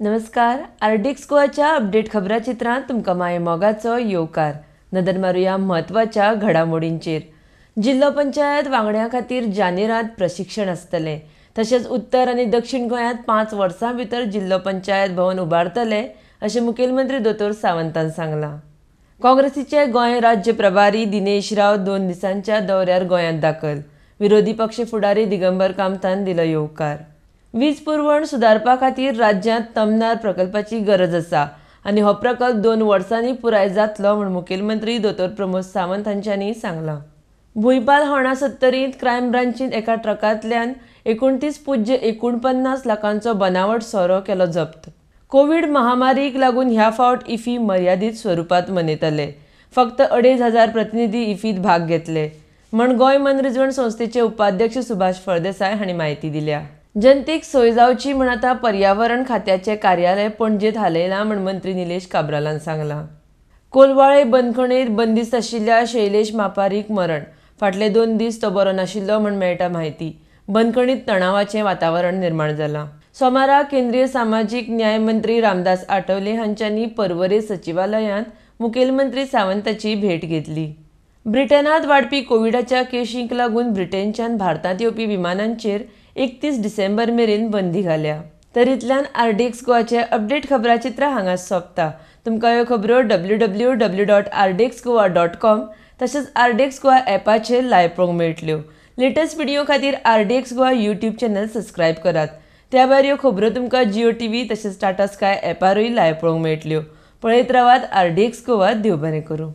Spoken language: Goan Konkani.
नमस्कार, आरडीएक्स गोवाच्या अपडेट खबराचित्रांत तुमकां माये मोगाचो येवकार. नदर मारुया म्हत्वाच्या घडामोडींचेर. जिल्लो पंचायत वांगड्यां खातीर जानेरांत प्रशिक्षण आसतलें. तशेंच उत्तर आनी दक्षिण गोंयांत 5 वर्सां भितर जिल्लो पंचायत भवन उबारतले अशें मुखेलमंत्री दोतोर सावंतान सांगलां. काँग्रेसीचे गोंय राज्य प्रभारी दिनेश राव 2 दिसांच्या दौऱ्यार गोंयांत दाखल. विरोधी पक्ष फुडारी दिगंबर कामतान दिलो येवकार. वीज पुरवण सुदारपा खातीर राज्यांत तमनार प्रकल्पाची गरज आसा आनी हो प्रकल्प 2 वर्सांनी पुराय जातलो म्हूण मुखेलमंत्री दोतोर प्रमोद सावंत हांच्यांनी सांगलां. भुंयपाल होणा सत्तरींत क्रायम ब्रांचीन एका ट्रकांतल्यान 29.49 लाखांचो बनावट सोरो केलो जप्त. कोवीड महामारीक लागून ह्या फावट इफी मर्यादीत स्वरुपांत मनयतले. फक्त 2500 प्रतिनिधी इफीत भाग घेतले म्हण गोंय मनरिजवण संस्थेचे उपाध्यक्ष सुभाष फळदेसाय हांणी म्हायती दिल्या. जनतेक सोय जावची म्हण आतां पर्यावरण खात्याचें कार्यालय पणजेंत हालयलां म्हण मंत्री निलेश काब्रालान सांगलां. कोलवाळे बंदखणीत बंदिस्त आशिल्ल्या शैलेश मापारीक मरण. फाटले 2 दीस तो बरो नाशिल्लो म्हण मेळटा म्हायती. बंदखणीत तणावाचें वातावरण निर्माण जालां. सोमारा केंद्रीय सामाजीक न्याय मंत्री रामदास आठवले हांच्यांनी पर्वरे सचिवालयांत मुखेलमंत्री सावंताची भेट घेतली. ब्रिटनांत वाडपी कोविडाच्या केशींक लागून ब्रिटनच्यान भारतांत येवपी विमानांचेर 31 डिसेंबर मेरेन बंदी घाल्या. तरींतल्यान आरडीएक्स गोवाचे अपडेट खबराचित्र हांगा सोंपता. तुमकां ह्यो खबरो www.rdxgoa.com तशेंच आरडीएक्स गोवा ॲपाचेर लायव्ह पळोवंक मेळटल्यो. लेटस्ट व्हिडिओ खातीर RDX Goa YouTube channel subscribe करात. त्या भायर ह्यो खबरो तुमकां जिओ टीव्ही तशेंच टाटा स्काय ॲपारूय लायव्ह पळोवंक मेळटल्यो. पळयत रावात आरडीएक्स गोवा. देव बरें करूं.